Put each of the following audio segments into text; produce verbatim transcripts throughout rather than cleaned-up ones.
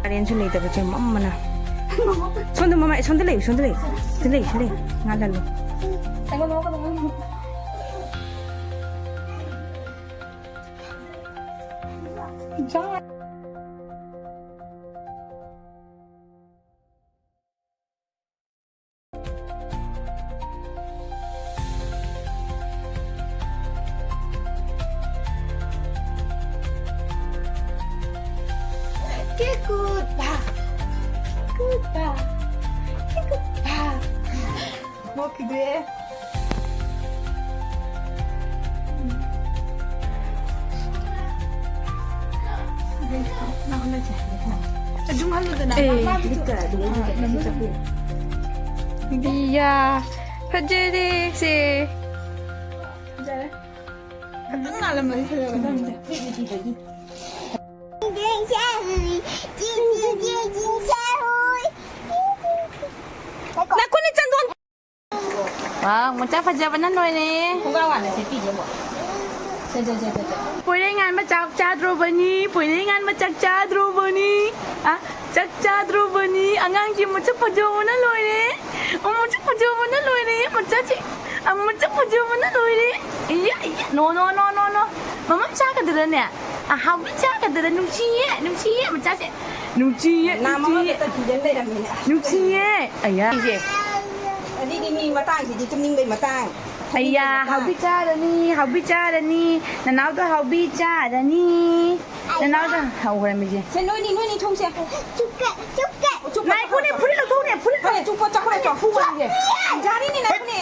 ꯀꯔꯦꯟꯁꯨ ꯂꯩꯇꯕꯁꯦ ꯃꯝꯕꯅ꯫ ꯁꯣꯝꯗ ꯃꯃꯥꯏ, ꯁꯣꯝꯗ ꯂꯩꯌꯨ, ꯁꯣꯝꯗ ꯂꯩꯌꯨ꯫ ꯁꯤꯗ ꯂꯩꯌꯨ, ꯁꯤꯗ ꯂꯩꯌꯨ꯫ ꯉꯥꯜꯍꯜꯂꯨ꯫ ꯑꯩꯉꯣꯟꯗ ꯃꯈꯨꯠ ꯑꯃ ꯀꯦꯀꯨꯠ ꯄꯥ, ꯀꯦꯀꯨꯠ ꯄꯥ, ꯀꯦꯀꯨꯠ ꯄꯥ꯫ ꯅꯣꯛꯈꯤꯗ꯭ꯔꯦ꯫ ꯑꯗꯨꯝ ꯍꯜꯂꯨꯗꯅ, ꯑꯦ, ꯃꯥꯒꯤꯁꯨ꯫ ꯏꯌꯥ, ꯐꯖꯔꯦ ꯁꯦ꯫ ꯐꯖꯔꯦ꯫ ꯈꯤꯇꯪ ꯉꯥꯜꯂꯝꯃꯗꯤ ꯐꯖꯒꯗꯕꯅꯦ꯫ ꯅꯈꯨꯠꯅ ꯆꯟꯗꯣꯟ꯫ ꯋꯥꯎ, ꯃꯆꯥ ꯐꯖꯕꯅ ꯂꯣꯏꯔꯦ꯫ ꯈꯣꯡꯒ꯭ꯔꯥꯎ ꯍꯥꯟꯅ ꯁꯦꯠꯄꯤꯒꯦ ꯑꯃꯨꯛ꯫ ꯁꯦ, ꯁꯦ, ꯁꯦ, ꯁꯦ, ꯁꯦ꯫ ꯄꯣꯏꯔꯩꯉꯥꯟꯕ ꯆꯥꯛ ꯆꯥꯗ꯭ꯔꯣꯕꯅꯤ, ꯄꯣꯏꯔꯩꯉꯥꯟꯕ ꯆꯥꯛ ꯆꯥꯗ꯭ꯔꯣꯕꯅꯤ꯫ ꯑ, ꯆꯥꯛ ꯆꯥꯗ꯭ꯔꯣꯕꯅꯤ꯫ ꯑꯉꯥꯡꯁꯤ ꯃꯁꯛ ꯐꯖꯕꯅ ꯂꯣꯏꯔꯦ꯫ ꯑꯣ, ꯃꯁꯛ ꯐꯖꯕꯅ ꯂꯣꯏꯔꯦ, ꯃꯆꯥꯁꯦ꯫ ꯑ, ꯃꯁꯛ ꯐꯖꯕꯅ ꯂꯣꯏꯔꯦ꯫ ꯏꯌꯥ, ꯏꯌꯥ, ꯅꯣ, ꯅꯣ, ꯅꯣ, ꯅꯣ, ꯅꯣ꯫ ꯃꯃꯥ ꯆꯥꯒꯗ꯭ꯔꯅꯦ? ꯑ, ꯍꯥꯎꯕꯤ ꯆꯥꯒꯗ꯭ꯔ? ꯅꯨꯡꯁꯤꯌꯦ, ꯅꯨꯡꯁꯤꯌꯦ, ꯃꯆꯥꯁꯦ꯫ ꯅꯨꯡꯁꯤꯌꯦ, ꯅꯥꯝ ꯑꯃ ꯅꯨꯡꯁꯤꯌꯦ꯫ ꯈꯛꯇ ꯀꯤꯖꯟ ꯂꯩꯔꯝꯃꯦꯅꯦ꯫ ꯅꯨꯡꯁꯤꯌꯦ꯫ ꯑꯌꯥ꯫ ꯑꯁꯤꯗꯤ ꯃꯤ ꯃꯇꯥꯡꯁꯤꯗꯤ ꯇꯨꯝꯅꯤꯡꯕꯩ ꯃꯇꯥꯡ꯫ ꯑꯌꯥ, ꯍꯥꯎꯕꯤ ꯆꯥꯔꯅꯤ, ꯍꯥꯎꯕꯤ ꯆꯥꯔꯅꯤ꯫ ꯅꯅꯥꯎꯗꯣ ꯍꯥꯎꯕꯤ ꯆꯥꯔꯅꯤ꯫ ꯅꯅꯥꯎꯗꯣ ꯍꯧꯈ꯭ꯔꯦ ꯃꯤꯁꯦ꯫ ꯁꯦ, ꯅꯣꯏꯅꯤ, ꯅꯣꯏꯅꯤ ꯊꯣꯡꯁꯦ꯫ ꯆꯨꯞꯀꯦ, ꯆꯨꯞꯀꯦ꯫ ꯆꯨꯞꯄꯣ, ꯉꯥꯏꯈꯣꯅꯦ, ꯆꯨꯞꯄꯣ, ꯐꯨꯔꯤꯠ ꯂꯧꯊꯣꯛꯎꯅꯦ, ꯐꯨꯔꯤꯠ꯫ ꯍꯣꯏ, ꯆꯨꯞꯄꯣ, ꯆꯥꯛꯈꯨꯝꯗ ꯆꯣ꯫ ꯐꯨꯕ ꯍꯥꯏꯁꯦ꯫ ꯌꯥꯔꯤꯅꯦ, ꯅꯪꯅꯦ꯫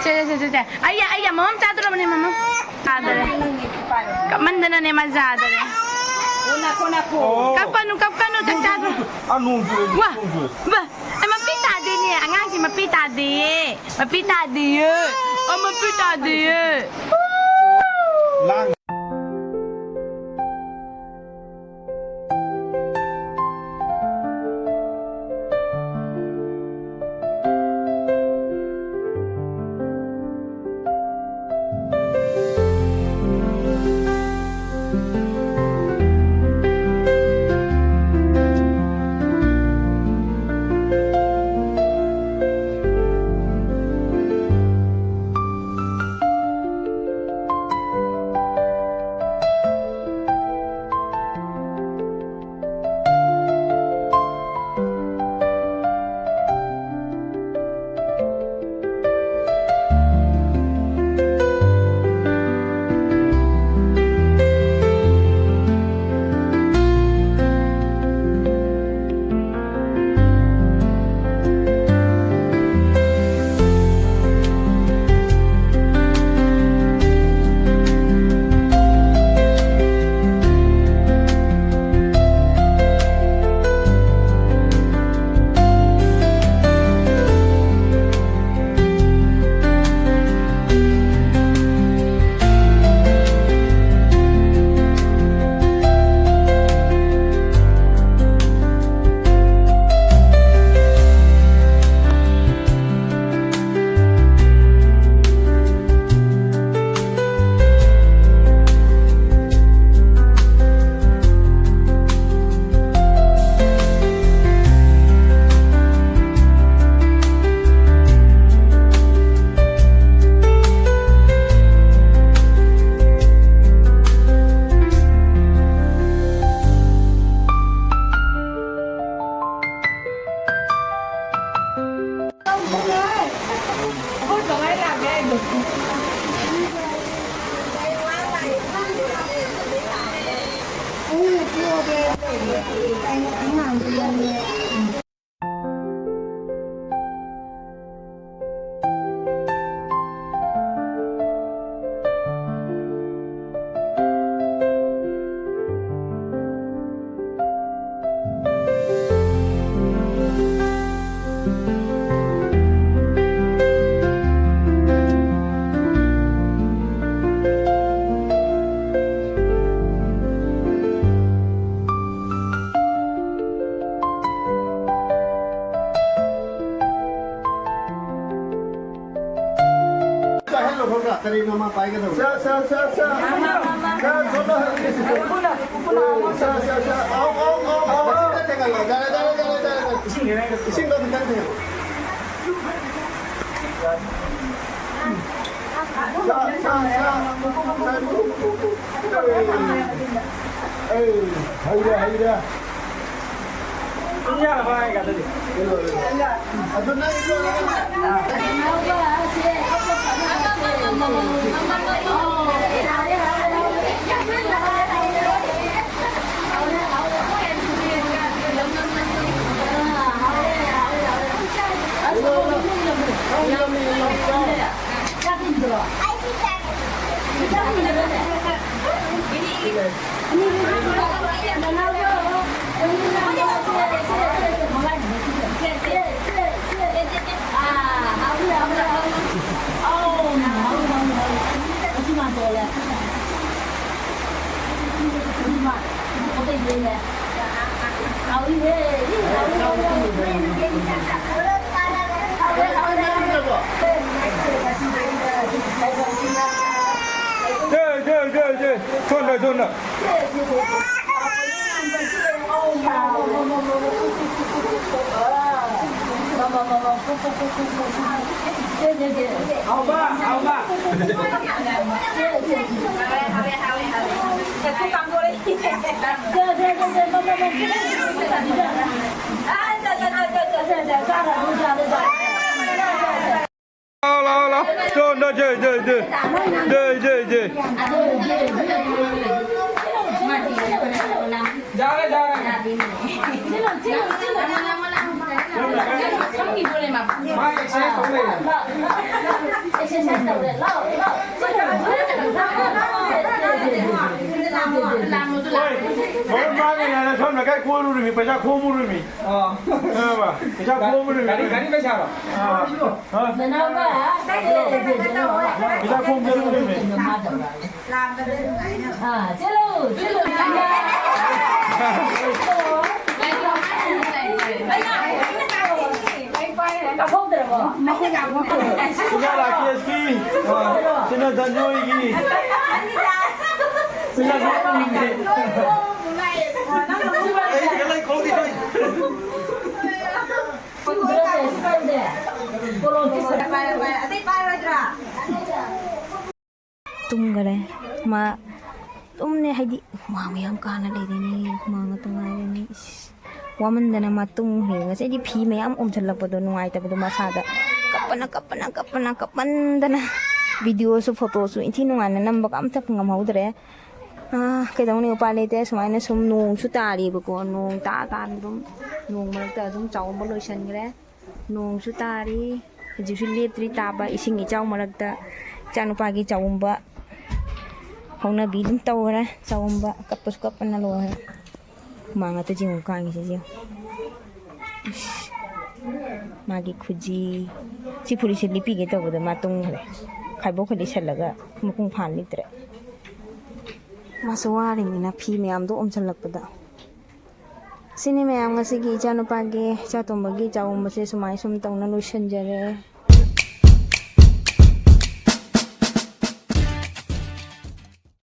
ꯁꯦ, ꯁꯦ, ꯁꯦ, ꯁꯦ꯫ ꯑꯩꯌꯥ, ꯑꯩꯌꯥ, ꯃꯃꯝ ꯆꯥꯗꯣꯔꯕꯅꯦ, ꯃꯃꯝ꯫ ꯆꯥꯗꯔꯦ꯫ ꯀꯞꯃꯟꯗꯅꯅꯦ ꯃꯥ ꯆꯥꯗꯔꯦ꯫ ꯑꯣ, ꯅꯥꯈꯣ, ꯅꯥꯈꯣ꯫ ꯑꯣ꯫ ꯀꯞꯀꯅꯨ, ꯀꯞꯀꯅꯨ, ꯆꯥꯛ ꯆꯥꯗ꯭ꯔꯣ꯫ ꯑꯥ, ꯅꯣꯡ ꯆꯨꯔꯦ, ꯋꯥ, ꯅꯣꯡ ꯆꯨꯔꯦ꯫ ꯋꯥ, ꯑꯩ ꯃꯄꯤ ꯇꯥꯗꯦꯅꯦ, ꯑꯉꯥꯡꯁꯤ ꯃꯄꯤ ꯇꯥꯗꯦꯌꯦ, ꯃꯄꯤ ꯇꯥꯗꯦꯌꯦ, ꯑ, ꯃꯄꯤ ꯇꯥꯗꯦꯌꯦ꯫ ꯂꯥꯡ꯫ ꯆꯥꯍꯜꯂꯣ ꯈꯣꯠꯂꯣ, ꯀꯔꯤꯅꯣ ꯃꯥ ꯄꯥꯏꯒꯗꯧꯕ? ꯁꯥ, ꯁꯥ, ꯁꯥ, ꯁꯥ꯫ ꯃꯥꯃꯥ, ꯃꯥꯃꯥ꯫ ꯁꯥ, ꯁꯣꯝꯗ ꯍꯜꯂꯛꯀꯦ, ꯁꯤꯗ꯫ ꯎꯄꯨꯅ, ꯎꯄꯨꯅ, ꯎꯄꯨꯅ꯫ ꯁꯥ, ꯁꯥ, ꯁꯥ꯫ ꯑꯥꯎ, ꯑꯥꯎ, ꯑꯥꯎ, ꯑꯥꯎ꯫ ꯏꯁꯤꯡꯗ ꯊꯦꯡꯒꯠꯂꯣ꯫ ꯌꯥꯔꯦ, ꯌꯥꯔꯦ, ꯌꯥꯔꯦ, ꯌꯥꯔꯦ꯫ ꯏꯁꯤꯡꯗꯣ ꯈꯤꯇꯪ ꯊꯦꯡꯒꯠꯂꯣ꯫ ꯁꯥ, ꯁꯥ, ꯁꯥ꯫ ꯁꯥ, ꯁꯥ, ꯁꯥ꯫ ꯑꯦ, ꯍꯩꯔꯦ, ꯍꯩꯔꯦ꯫ ꯑꯗꯨ ꯅꯪ ꯏꯔꯣꯜꯂꯒ ꯁꯣꯝꯗ, ꯁꯣꯝꯗ꯫ ꯍꯥꯎꯕ, ꯍꯥꯎꯕ꯫ ꯁꯣꯝꯗ, ꯁꯦ, ꯁꯦ, ꯁꯦ꯫ ꯁꯦ, ꯁꯦ, ꯁꯦ꯫ ꯌꯥꯔꯦ, ꯌꯥꯔꯦ꯫ ꯃꯥ ꯑꯦꯛꯁꯔꯁꯥꯏꯁ ꯇꯧ ꯂꯩꯔꯦ꯫ ꯍꯣꯏ, ꯃꯔꯨꯞ ꯃꯥꯒꯤ ꯍꯥꯏꯅ ꯁꯣꯝ ꯂꯩꯀꯥꯏ ꯀꯣꯏꯔꯨꯔꯤꯃꯤ, ꯄꯩꯁꯥ ꯈꯣꯝꯃꯨꯔꯤꯃꯤ꯫ ꯑꯥ꯫ ꯈꯪꯉꯕ? ꯄꯩꯁꯥ ꯈꯣꯝꯃꯨꯔꯤꯃꯤ꯫ ꯒꯥꯔꯤ, ꯒꯥꯔꯤ ꯄꯩꯁꯥꯔꯣ? ꯑꯥ꯫ ꯍꯥ? ꯄꯩꯁꯥ ꯈꯣꯝ ꯆꯠꯂꯨꯔꯤꯃꯤ꯫ ꯑꯥ, ꯆꯠꯂꯨ, ꯆꯠꯂꯨ꯫ ꯀꯥꯞꯍꯧꯗ꯭ꯔꯕꯣ? ꯁꯤꯅ ꯔꯥꯀꯦꯁꯀꯤ, ꯁꯤꯅ ꯙꯟꯖꯣꯏꯒꯤ, ꯁꯤꯅ ꯁꯣꯝꯒꯤ꯫ ꯁꯤ ꯎꯗ꯭ꯔꯣ, ꯁꯤ ꯎꯗꯦ? Polo T shirt. ꯇꯨꯝꯈꯔꯦ꯫ ꯃꯥ ꯇꯨꯝꯅꯦ ꯍꯥꯏꯗꯤ ꯍꯨꯃꯥꯡ ꯃꯌꯥꯝ ꯀꯥꯅ ꯂꯩꯔꯦꯅꯦ, ꯍꯨꯃꯥꯡ ꯉꯥꯛꯇ ꯉꯥꯏꯔꯦꯅꯦ꯫ ꯏꯁ, ꯋꯥꯃꯟꯗꯅ ꯃꯥ ꯇꯨꯝꯈ꯭ꯔꯦ꯫ ꯉꯁꯥꯏꯗꯤ ꯐꯤ ꯃꯌꯥꯝ ꯑꯣꯝꯁꯤꯜꯂꯛꯄꯗꯣ ꯅꯨꯡꯉꯥꯏꯇꯕꯗꯣ ꯃꯁꯥꯗ꯫ ꯀꯞꯄꯅ, ꯀꯞꯄꯅ, ꯀꯞꯄꯅ, ꯀꯞꯃꯟꯗꯅ ꯚꯤꯗꯤꯑꯣꯁꯨ ꯐꯣꯇꯣꯁꯨ ꯏꯟꯊꯤ ꯅꯨꯡꯉꯥꯏꯅ ꯅꯝꯕꯒ ꯑꯝꯇ ꯉꯝꯍꯧꯗ꯭ꯔꯦ꯫ ꯑꯥ, ꯀꯩꯗꯧꯅꯤ, ꯎꯄꯥꯏ ꯂꯩꯇꯦ꯫ ꯁꯨꯃꯥꯏꯅ ꯁꯨꯝ ꯅꯣꯡꯁꯨ ꯇꯥꯔꯤꯕꯀꯣ, ꯅꯣꯡ ꯇꯥꯔꯀꯥꯟꯗ ꯑꯗꯨꯝ ꯅꯣꯡ ꯃꯔꯛꯇ ꯑꯗꯨꯝ ꯆꯥꯎꯝꯕ ꯂꯣꯏꯁꯤꯟꯈ꯭ꯔꯦ꯫ ꯅꯣꯡꯁꯨ ꯇꯥꯔꯤ, ꯍꯧꯖꯤꯛꯁꯨ ꯂꯦꯞꯇ꯭ꯔꯤ ꯇꯥꯕ, ꯏꯁꯤꯡ ꯏꯆꯥꯎ ꯃꯔꯛꯇ ꯏꯆꯥꯅꯨꯄꯥꯒꯤ ꯆꯥꯎꯝꯕ ꯍꯧꯅꯕꯤ ꯑꯗꯨꯝ ꯇꯧꯈ꯭ꯔꯦ꯫ ꯆꯥꯎꯝꯕ ꯀꯞꯄꯁꯨ ꯀꯞꯄꯅ ꯂꯣꯏꯔꯦ꯫ ꯍꯨꯃꯥꯡ ꯉꯥꯛꯇ ꯌꯦꯡꯉꯨ ꯀꯥꯡꯉꯤꯁꯦ ꯌꯦꯡꯉꯨ꯫ ꯏꯁ, ꯃꯥꯒꯤ ꯈꯨꯖꯤ꯫ ꯁꯤ ꯐꯨꯔꯤꯠꯁꯦ ꯂꯤꯠꯄꯤꯒꯦ ꯇꯧꯕꯗ ꯃꯥ ꯇꯨꯝꯈ꯭ꯔꯦ꯫ ꯈꯥꯏꯕꯣꯛꯀ ꯂꯤꯠꯁꯜꯂꯒ ꯃꯄꯨꯡ ꯐꯥꯅ ꯂꯤꯠꯇ꯭ꯔꯦ꯫ ꯃꯥꯁꯨ ꯋꯥꯔꯤꯃꯤꯅ ꯐꯤ ꯃꯌꯥꯝꯗꯣ ꯑꯣꯝꯁꯤꯜꯂꯛꯄꯗ꯫ ꯁꯤꯅꯤ ꯃꯌꯥꯝ ꯉꯁꯤꯒꯤ ꯏꯆꯥꯅꯨꯄꯥꯒꯤ, ꯏꯆꯥꯇꯣꯝꯕꯒꯤ ꯆꯥꯎꯝꯕꯁꯦ ꯁꯨꯃꯥꯏ ꯁꯨꯝ ꯇꯧꯅ ꯂꯣꯏꯁꯤꯟꯖꯔꯦ꯫